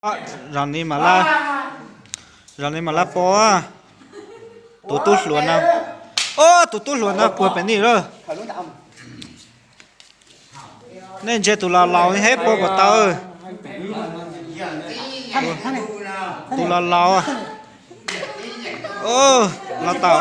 Zaum no mam lab, zaum no mam lab pov. Tus tub hluas no, ob tug tub hluas no puag pem no lawm. Nej ntsia tus laus laus thiab puag puas tau. Tus laus laus, los tau.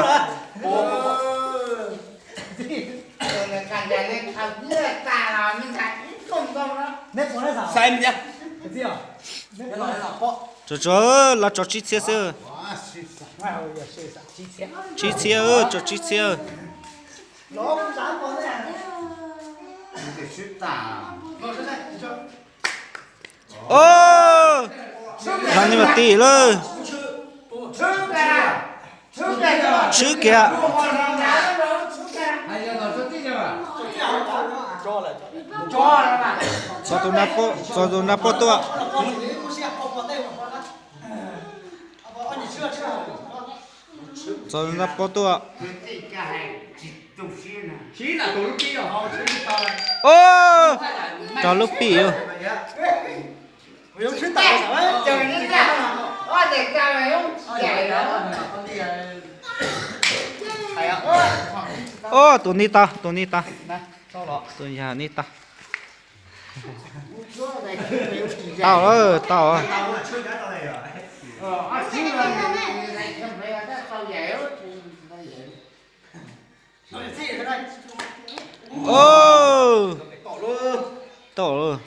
Tsuas tsuas los tso tsib txhiab xwb. Tsib txhiab, tso tsib txhiab. Zaum no mas ti lawm. Tshwb kiag. Txog tus nra pob tuaj. Txog tus nra pob tuaj. Rau lub pim. Tus ni tau, tus ni tau. Tus yog ni tau. Tau, tau. Tau.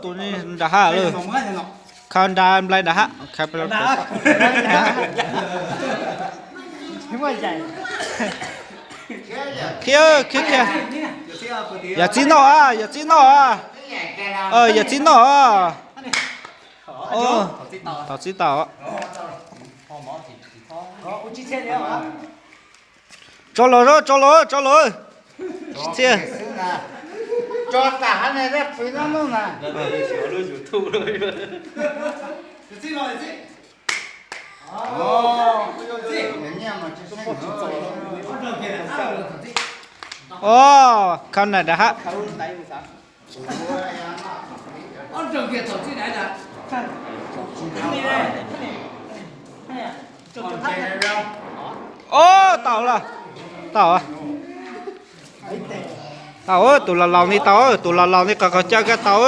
Tus nram hav lawm. Khaws nram nplai nram hav. Khiav, khiav, khiav. Yawm txiv noj, yawm txiv noj. Yawm txiv noj. Tau txib tau. Tso los, tso los, tso los. Txhiaj. Os, khab nais nram hab. Os, tau lawm. Tau. Tau, tus laus laus ni tau, tus laus laus ni qhov qhov caw kag tau.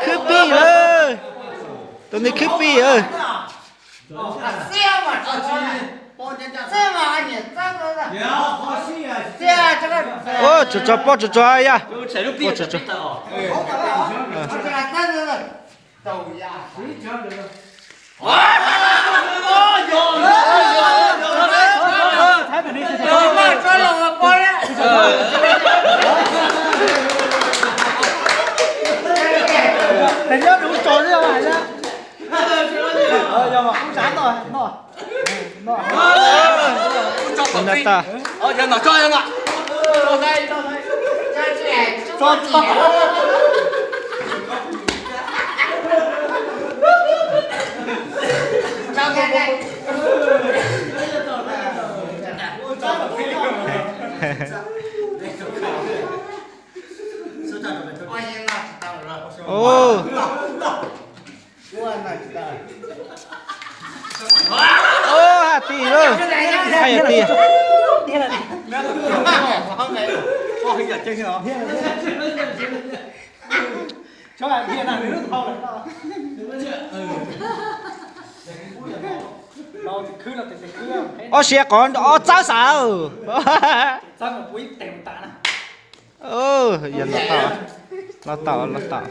Khwb pij lawm. Tus ni khwb pij. Ua tsuag tsuag, pob tsuag tsuag ya. Ub, hais tias lawm, hais tias. Ob siav qhov ob txawb xav. Yog los tau, los tau, los tau.